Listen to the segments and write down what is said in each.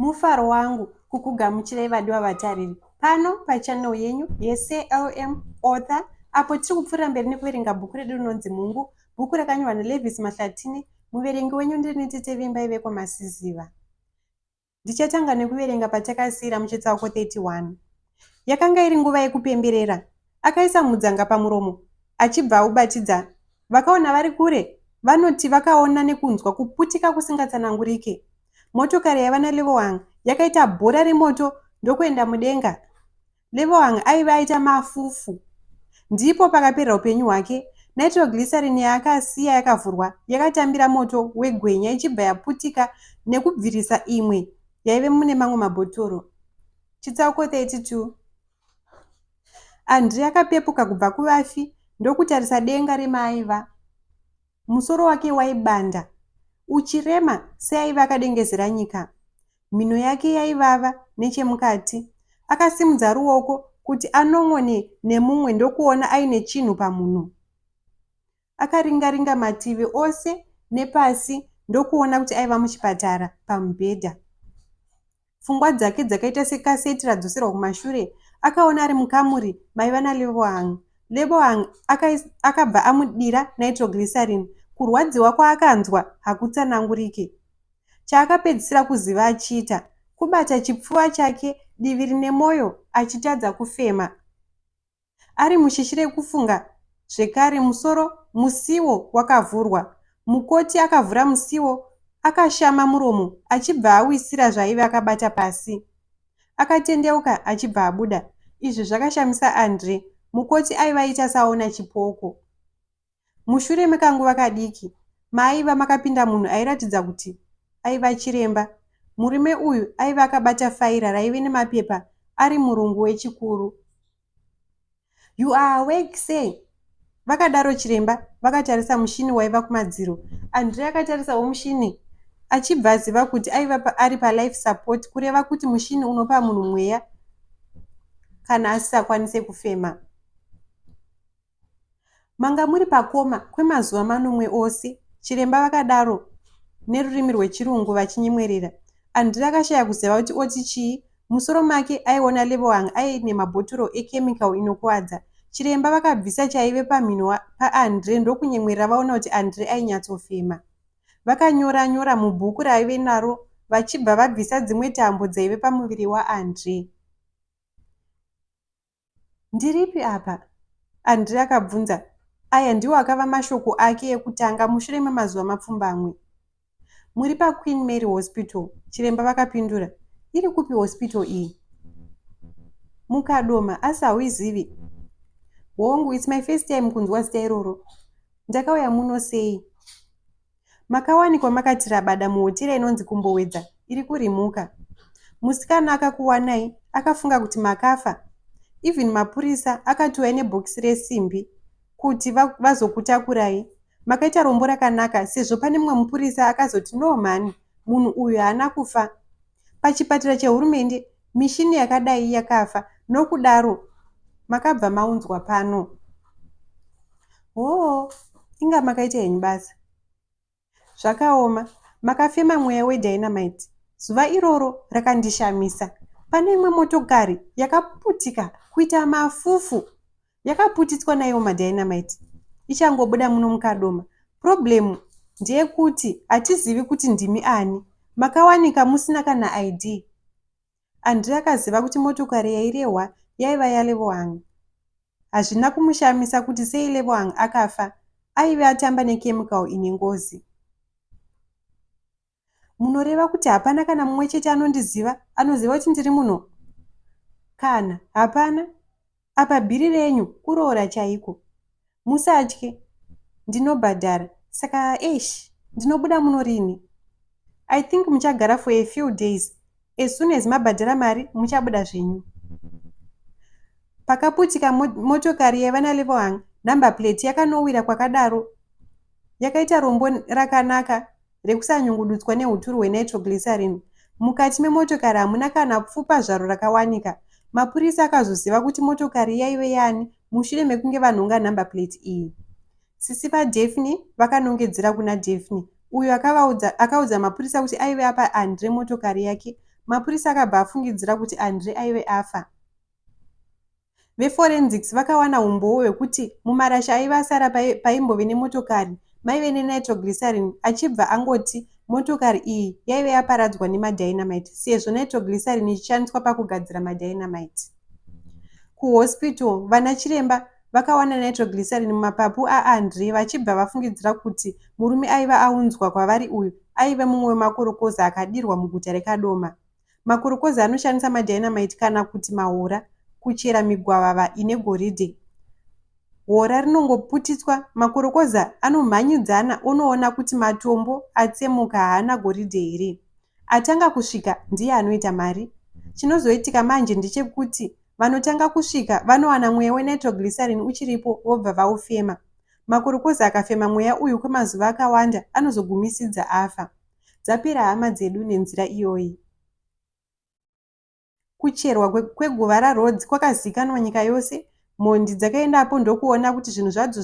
Mufaro wangu kukugamuchirai vadiwa vatariri pano pachannel yenyu yeCLM Author apo tiri kupfuurira mberi nekuverenga bhuku redu rinonzi Mungu, bhuku rakanyorwa naLevis Mahlatini. Muverengi wenyu ndirini Tete Vimbai vekwaMasiziva. Ndichatanga nekuverenga patakasiira muchitsauko 31. Yakanga iri nguva yekupemberera. Akaisa mudzanga pamuromo achibva aubatidza. Vakaona vari kure vanoti vakaona nekunzwa kuputika kusingatsanangurike. Motokari yaiva naLebohang yakaita bhora remoto ndokuenda mudenga. Lebohang aive aita mafufu. Ndipo pakaperera upenyu hwake. Nitroglycerin yaakasiya yakavhurwa yakatambira moto wegwenya ichibva yaputika nekubvirisa imwe yaive mune mamwe mabhotoro. Chitsauko 32 Andre akapepuka kubva kuvafi ndokutarisa denga remaaiva. Musoro wake waibanda, uchirema seaive akadengezera nyika. Mhino yake yaivava nechemukati. Akasimudza ruoko kuti anon'one nemumwe ndokuona aine chinhu pamhuno. Akaringa-ringa mativi ose nepasi ndokuona kuti aiva muchipatara pamubhedha. Pfungwa dzake dzakaita sekaseti radzoserwa kumashure. Akaona ari mukamuri maiva naLebohang. Lebohang akabva amudira nitroglycerin. Kurwadziwa kwaakanzwa hakutsanangurike. Chaakapedzisira kuziva achiita, kubata chipfuva chake divi rine moyo achitadza kufema. Ari mushishi rekufunga zvekare musoro musiwo wakavhurwa. Mukoti akavhura musiwo akashama muromo achibva awisira zvaaive akabata pasi. Akatendeuka achibva abuda. Izvi zvakashamisa Andre. Mukoti aive aita seaona chipoko. Mushure mekanguva kadiki, maaiva makapinda munhu airatidza kuti aiva chiremba. Murume uyu aiva akabata faira raive nemapepa ari murungu wechikuru. You are awake sir, vakadaro chiremba vakatarisa mushini waiva kumadziro. Andre akatarisawo mushini achibva aziva kuti aiva ari palife support kureva kuti mushini unopa munhu mweya kana asisakwanise kufema. Manga muri pakoma kwemazuva manomwe ose, chiremba vakadaro nerurimi rwechirungu vachinyemwerera. Andre akashaya kuziva kuti oti chii. Musoro make aiona Lebohang aine mabhotoro echemical inokuvadza. Chiremba vakabvisa chaive pamhino paAndre ndokunyemwerera vaona kuti Andre ainyatsofema. Vakanyora nyora mubhuku raaive naro vachibva vabvisa dzimwe tambo dzaive pamuviri waAndre. Ndiripi apa? Andre akabvunza. Aya ndiwo akava mashoko ake ekutanga mushure memazuva mapfumbamwe. Muri paQueen Mary Hospital, chiremba vakapindura. Iri kupi hospital iyi? Mukadoma, asi hauizivi? Hongu, it's my first time kunzwa zita iroro. Ndakauya muno sei? Makawanikwa makati rabada muhotera inonzi Kumbowedza iri kuRimuka. Musikana akakuwanai akafunga kuti makafa. Even mapurisa akatouya nebhokisi resimbi kuti vazokutakurai. Makaita rombo rakanaka sezvo pane mumwe mupurisa akazoti no mhani munhu uyu haana kufa. Pachipatara chehurumende mishini yakadai yakafa nokudaro makabva maunzwa pano. Hoo, inga makaita henyu basa. Zvakaoma, makafema mweya wedynamite. Zuva iroro rakandishamisa. Pane imwe motokari yakaputika kuita mafufu. Yakaputitswa naiwo madynamite. Ichangobuda muno muKadoma. Problem ndeyekuti hatizivi kuti ndimi ani. Makawanika musina kana ID. Andre akaziva kuti motokari yairehwa yaiva yaLebohang. Hazvina kumushamisa kuti sei Lebohang akafa, aive atamba nechemical ine ngozi. Munoreva kuti hapana kana mumwe chete anondiziva, anoziva kuti ndiri muno? Kana, hapana. Apa bhiri renyu kuroora chaiko. Musatye, ndinobhadhara. Saka eish, ndinobuda muno rini? I think muchagara for a few days. As soon as mabhadhara mari, muchabuda zvenyu. Pakaputika motokari yaiva naLebohang, number plate yakanowira kwakadaro. Yakaita rombo rakanaka rekusanyungudutswa nehuturu hwenitroglycerin. Mukati memotokari hamuna kana pfupa zvaro rakawanika. Mapurisa akazoziva kuti motokari yaive yaani mushure mekunge vanhonga number plate iyi. Sisi vaDaphne vakanongedzera kuna Daphne uyo akavaudza, akaudza mapurisa kuti aive apa Andre motokari yake. Mapurisa akabva afungidzira kuti Andre aive afa. Veforensics vakawana humbowo hwekuti mumarasha aive asara paimbove nemotokari maive nenitroglycerin achibva angoti motokari iyi yaive yaparadzwa nemadynamite sezvo nitroglycerin ichishandiswa pakugadzira madynamite. Kuhospital, vana chiremba vakawana nitroglycerin mumapapu aAndre vachibva vafungidzira kuti murume aiva aunzwa kwavari uyu aive mumwe wemakorokoza akadirwa muguta reKadoma. Makorokoza anoshandisa madynamite kana kuti mahora kuchera migwavava ine goridhe. Hora rinongoputitswa, makorokoza anomhanyidzana onoona kuti matombo atsemuka haana goridhe here. Atanga kusvika ndiye anoita mari. Chinozoitika manje ndechekuti vanotanga kusvika vanowana mweya wenitroglycerin uchiripo vobva vaufema. Makorokoza akafema mweya uyu kwemazuva akawanda anozogumisidza afa. Dzapera hama dzedu nenzira iyoyi. Kucherwa kweguva raRhodes kwakazikanwa nyika yose. Mhondi dzakaendapo ndokuona kuti zvinhu zvadzo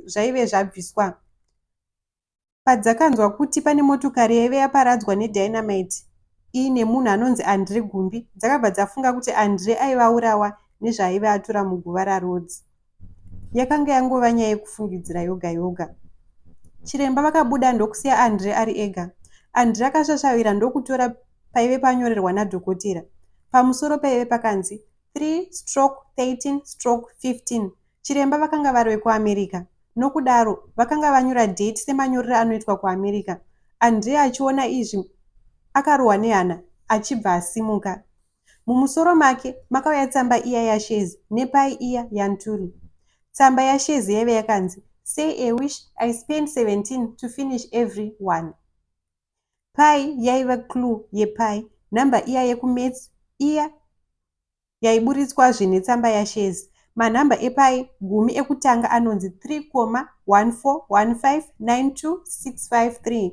zvaive zvabviswa. Padzakanzwa kuti pane motokari yaive yaparadzwa nedynamite iine munhu anonzi Andre Gumbi, dzakabva dzafunga kuti Andre aive aurawa nezvaaive atora muguva raRhodes. Yakanga yangova nyaya yekufungidzira yoga yoga. Chiremba vakabuda ndokusiya Andre ari ega. Andre akasvasvavira ndokutora paive panyorerwa nadhokotera. Pamusoro paive pakanzi 3 stroke 13 stroke 15. Chiremba vakanga vari vekuAmerica. Nokudaro, vakanga vanyora date semanyorero anoitwa kuAmerica. Andre achiona izvi akarohwa nehana achibva asimuka. Mumusoro make makauya tsamba iya yaShezi nepai iya yaNtuli. Tsamba yaShezi yaive yakanzi, Say a wish, I spend 17 to finish every one. Pai yaiva clue yepai, number iya yekumaths iya yaiburitswazve netsamba yaShezi. Manhamba epai gumi ekutanga anonzi 3,1415 92653.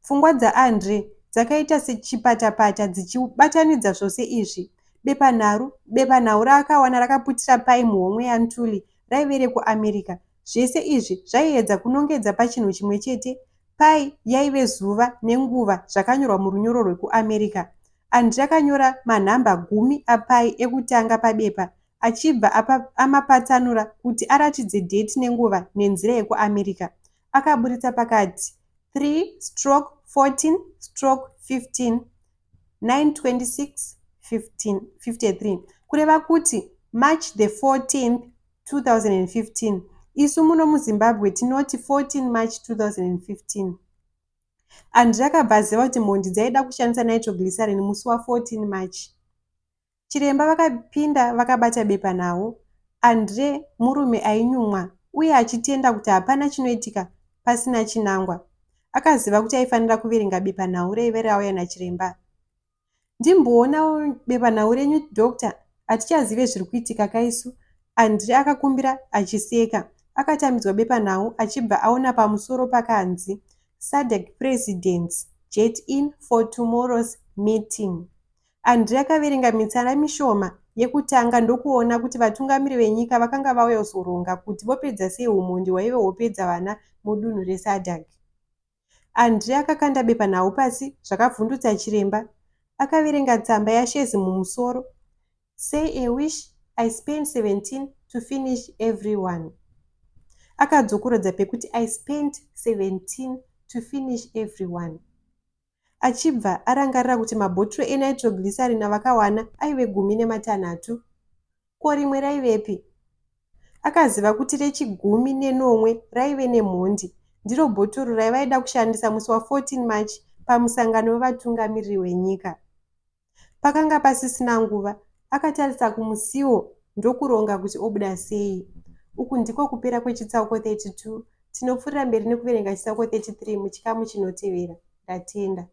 Pfungwa dzaAndre dzakaita sechipatapata dzichibatanidza zvose izvi. Bepanhau raakawana rakaputira pai muhomwe yaNtuli raive rekuAmerica. Zvese izvi zvaiedza kunongedza pachinhu chimwe chete. Pai yaive zuva nenguva zvakanyorwa murunyoro rwekuAmerica. Andre akanyora manhamba gumi apai ekutanga pabepa achibva amapatsanura kuti aratidze dheti nenguva nenzira yekuAmerica. Akaburitsa pakati 3 stroke 14 stroke 15 926 53 kureva kuti March the 14th 2015. Isu muno muZimbabwe tinoti 14 March 2015. Andre akabva aziva kuti mhondi dzaida kushandisa nitroglycerin musi wa14 March. Chiremba vakapinda vakabata bepanhau. Andre murume ainyumwa uye achitenda kuti hapana chinoitika pasina chinangwa. Akaziva kuti aifanira kuverenga bepanhau raive rauya nachiremba. Ndimboonawo bepanhau renyu doctor, hatichazive zviri kuitika kaisu, Andre akakumbira achiseka. Akatambidzwa bepanhau achibva aona pamusoro pakanzi SADC Presidents Jet in for tomorrow's meeting. Andre akaverenga mitsara mishoma yekutanga ndokuona kuti vatungamiri venyika vakanga vauya kuzoronga kuti vopedza sei humhondi hwaive hwopedza vana mudunhu reSADC. Andre akakanda bepanhau pasi zvakavhundutsa chiremba. Akaverenga tsamba yaShezi mumusoro. Say a wish, I spend 17 to finish every one. Akadzokorodza pekuti I spent 17 to finish every one. Achibva arangarira kuti mabhotoro enitroglycerin avakawana aive 18. Ko rimwe raivepi? Akaziva kuti rechigumi nenomwe raive nemhondi. Ndiro bhotoro ravaida kushandisa musi wa14 March pamusangano wevatungamiriri wenyika. Pakanga pasisina nguva, akatarisa kumusiwo ndokuronga kuti obuda sei. Uku ndiko kupera kwechitsauko 32. Tinopfuurira mberi nekuverenga chitsauko 33 muchikamu chinotevera. Ndatenda.